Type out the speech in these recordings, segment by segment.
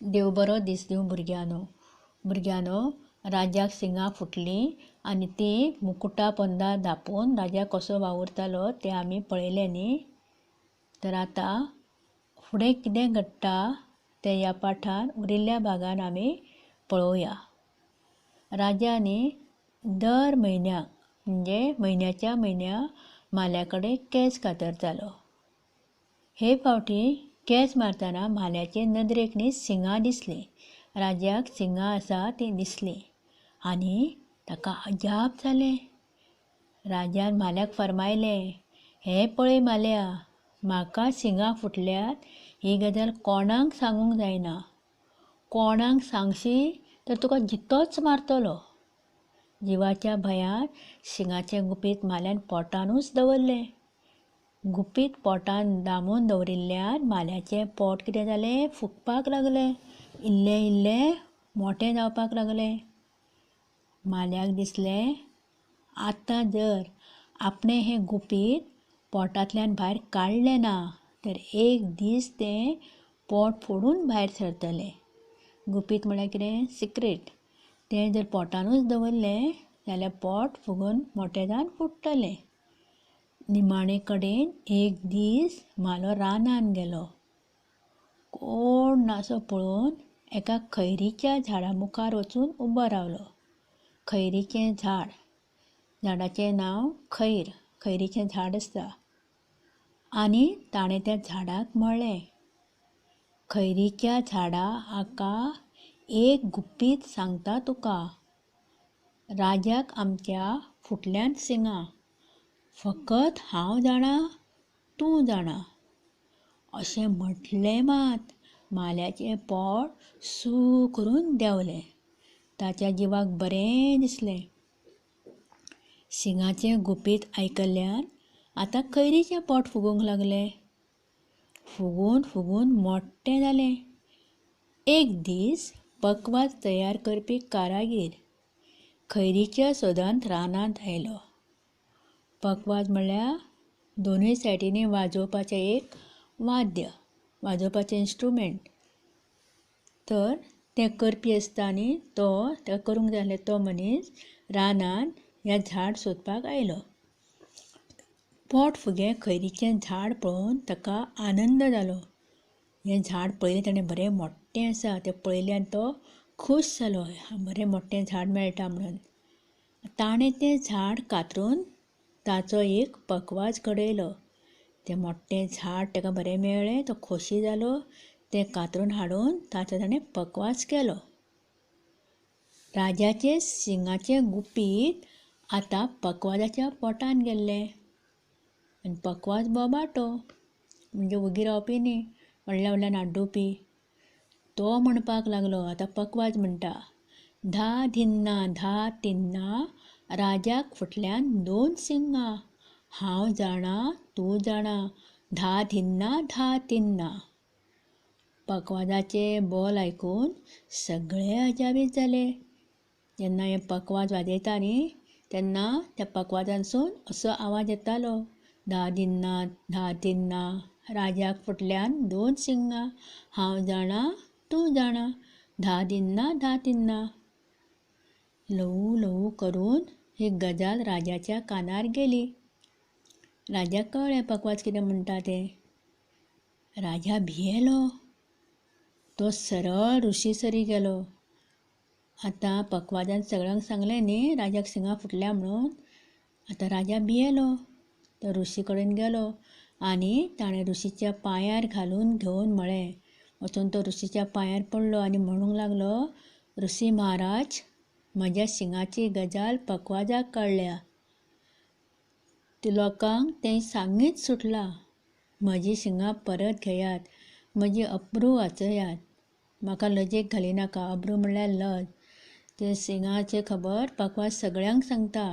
देव बरो दीस दिवं भुरग्यांनो. भुरग्यांनो, राजाक शिंगां फुटलीं आनी तीं मुकुटा पोंदा धांपून राजा कसो वावुरतालो तें आमी पळयलें न्ही. तर आतां फुडें कितें घडटा तें ह्या पाठान उरिल्ल्या भागान आमी पळोवया. राजा न्ही दर म्हयन्याक म्हणजे म्हयन्याच्या म्हयन्या म्हाल्या कडेन केंस कातरतालो. हे फावटी केंस मारतना म्हाल्याचे नदरेक न्ही शिंगां दिसलीं. राजाक शिंगां आसा तीं दिसलीं आनी ताका अजाप जालें. राजान म्हाल्याक फर्मायलें, हें पळय म्हाल्या, म्हाका शिंगां फुटल्यात ही गजाल कोणाक सांगूंक जायना. कोणाक सांगशी तर तुका जितोच मारतलो. जिवाच्या भंयान शिंगाचें गुपीत म्हाल्यान पोटानूच दवरलें. गुपीत पोटान दामून दवरिल्ल्यान म्हाल्याचें पोट कितें जालें, फुगपाक लागलें. इल्लें इल्लें मोटें जावपाक लागलें. म्हाल्याक दिसलें आतां जर आपणें हें गुपीत पोटांतल्यान भायर काडलें ना तर एक दीस तें पोट फोडून भायर सरतलें. गुपीत म्हळ्यार कितें, सिक्रेट. तें जर पोटानूच दवरलें जाल्यार पोट फुगून मोटें जावन फुट्टलें. निमाणे कडेन एक दीस म्हालो रानान गेलो. कोण नासो पळोवन एका खैरीच्या झाडा मुखार वचून उबो रावलो. खैरीचें झाड, झाडाचें नांव खैर, खैरीचें झाड आसता. आनी ताणें त्या झाडाक म्हळें, खैरीच्या झाडा हाका एक गुपीत सांगता तुका. राजाक आमच्या फुटल्यान शिंगां, फकत हांव जाणा, तूं जाणा. अशें म्हटलें मात, म्हाल्याचें पोट सू करून देंवलें. ताच्या जिवाक बरें दिसलें. शिंगाचें गुपीत आयकल्ल्यान आतां खैरीचें पोट फुगूंक लागलें. फुगून फुगून मोट्टें जालें. एक दीस पकवाज तयार करपी कारागीर खैरीच्या सोदांत रानांत आयलो. पकवाज म्हळ्यार दोनूय सायडींनी वाजोवपाचें एक वाद्य, वाजोवपाचें इन्स्ट्रुमेंट. तर तें करपी आसता न्ही तो, तें करूंक जाय आसलें तो मनीस रानांत हें झाड सोदपाक आयलो. पोट फुगें खैरीचें झाड पळोवन ताका आनंद जालो. हें झाड पळयलें ताणें, बरें मोट्टें आसा तें पळयलें आनी तो खूश जालो, बरें मोट्टें झाड मेळटा म्हणून. ताणें तें झाड कातरून ताचो एक पकवाज घडयलो. तें मोट्टें झाड ताका बरें मेळ्ळें, तो खोशी जालो. तें कातरून हाडून ताचो ताणें पकवाज केलो. राजाचें शिंगाचें गुपीत आतां पकवाजाच्या पोटान गेल्लें. आनी पकवाज बोबाटो, म्हणजे वोगी रावपी न्ही, व्हडल्या व्हडल्यान आड्डुपी. तो म्हणपाक लागलो, आतां पकवाज म्हणटा, धा धिन्ना धा तिन्ना, राजाक फुटल्यान दोन शिंगां, हांव जाणा तूं जाणा, धा धिन्ना धा तिन्ना. पकवाजाचे बोल आयकून सगळे अजापीत जाले. जेन्ना हें पकवाज वाजयता न्ही तेन्ना त्या पकवाजांतसून असो आवाज येतालो, धा धिन्ना धा तिन्ना, राजाक फुटल्यान दोन शिंगां, हांव जाणा तूं जाणा, धा धिन्ना धा तिन्ना. ल्हवू ल्हवू करून ही गजाल राजाच्या कानार गेली. राजाक कळ्ळें पकवाज कितें म्हणटा तें. राजा भियेलो. तो सरळ ऋषी सरी गेलो. आतां पकवाजान सगळ्यांक सांगलें न्ही राजाक शिंगां फुटल्या म्हणून. आतां राजा भियेलो. तो ऋषी कडेन गेलो आनी ताणें ऋषीच्या पांयार घालून घेवन म्हळें, वचून तो ऋषीच्या पांयार पडलो आनी म्हणूंक लागलो, ऋषी महाराज, म्हज्या शिंगाची गजाल पकवाजाक कळ्ळ्या. ती लोकांक तें सांगीत सुटलां. म्हजी शिंगां परत घेयात, म्हजी अब्रू वाचयात, म्हाका लजेक घालिनाका. अब्रू म्हणल्यार लज. ते शिंगाचें खबर पकवाज सगळ्यांक सांगता.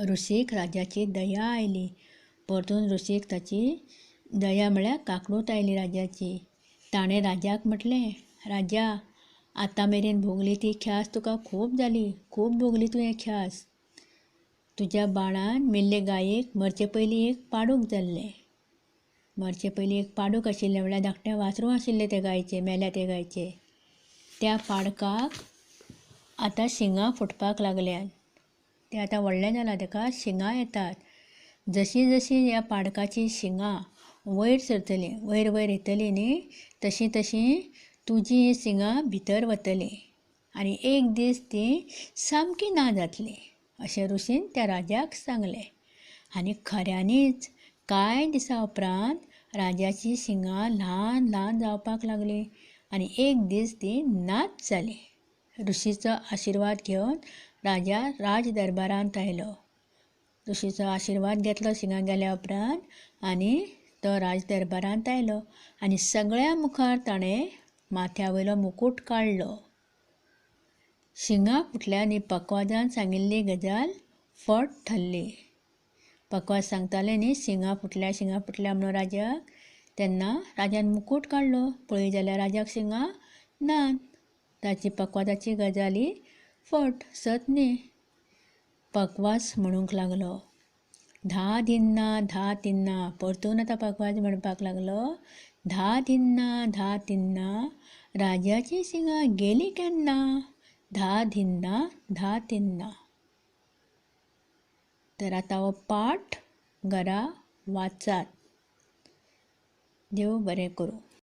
ऋषीक राजाची दया आयली. परतून ऋषीक ताची दया म्हळ्यार काकळूत आयली राजाची. ताणें राजाक म्हटलें, राजा, आतां मेरेन भोगली ती ख्यास्त तुका खूब जाली, खूब भोगली तुवें ख्यास्त. तुज्या बाणान मेल्ले गायेक मरचे पयलीं एक पाडूक जाल्लें. मरचे पयलीं एक पाडूक आशिल्लें, म्हणल्यार धाकटें वासरूं आशिल्लें ते गायचें, मेल्या ते गायचें. त्या पाडकाक आतां शिंगां फुटपाक लागल्यांत. तें आतां व्हडलें जालां, ताका शिंगां येतात. जशीं जशीं ह्या पाडकाचीं शिंगां वयर सरतलीं, वयर वयर येतलीं न्ही, तशीं तशीं तुजीं शिंगां भितर वतलीं आनी एक दीस तीं सामकीं ना जातलीं, अशें रुशीन त्या राजाक सांगलें. आनी खऱ्यांनीच कांय दिसां उपरांत राजाचीं शिंगां ल्हान ल्हान जावपाक लागलीं आनी एक दीस तीं नाच जालीं. रुशीचो आशिर्वाद घेवन राजा राज दरबारांत आयलो. रुशीचो आशिर्वाद घेतलो शिंगां गेल्या उपरांत आनी तो राज दरबारांत आयलो आनी सगळ्यां मुखार ताणें माथ्या वयलो मुकूट काडलो. शिंगां फुटल्यां न्ही पकवाजान सांगिल्ली गजाल फट ठरली. पकवाज सांगताले न्ही शिंगां फुटल्या शिंगां फुटल्या म्हणून राजाक, तेन्ना राजान मुकूट काडलो, पळय जाल्यार राजाक शिंगां नात. ताची पकवाजाची गजाल ही फट, सत न्ही. पकवाज म्हणूंक लागलो, धा दिन्ना धा तिन्ना. परतून आतां पकवाज म्हणपाक लागलो, धा दिन्ना धा तिन्ना, राजाचीं शिंगां गेलीं केन्ना, धा दिन्ना धा तिन्ना. तर आतां हो पाठ घरा वाचात. देव बरें करूं.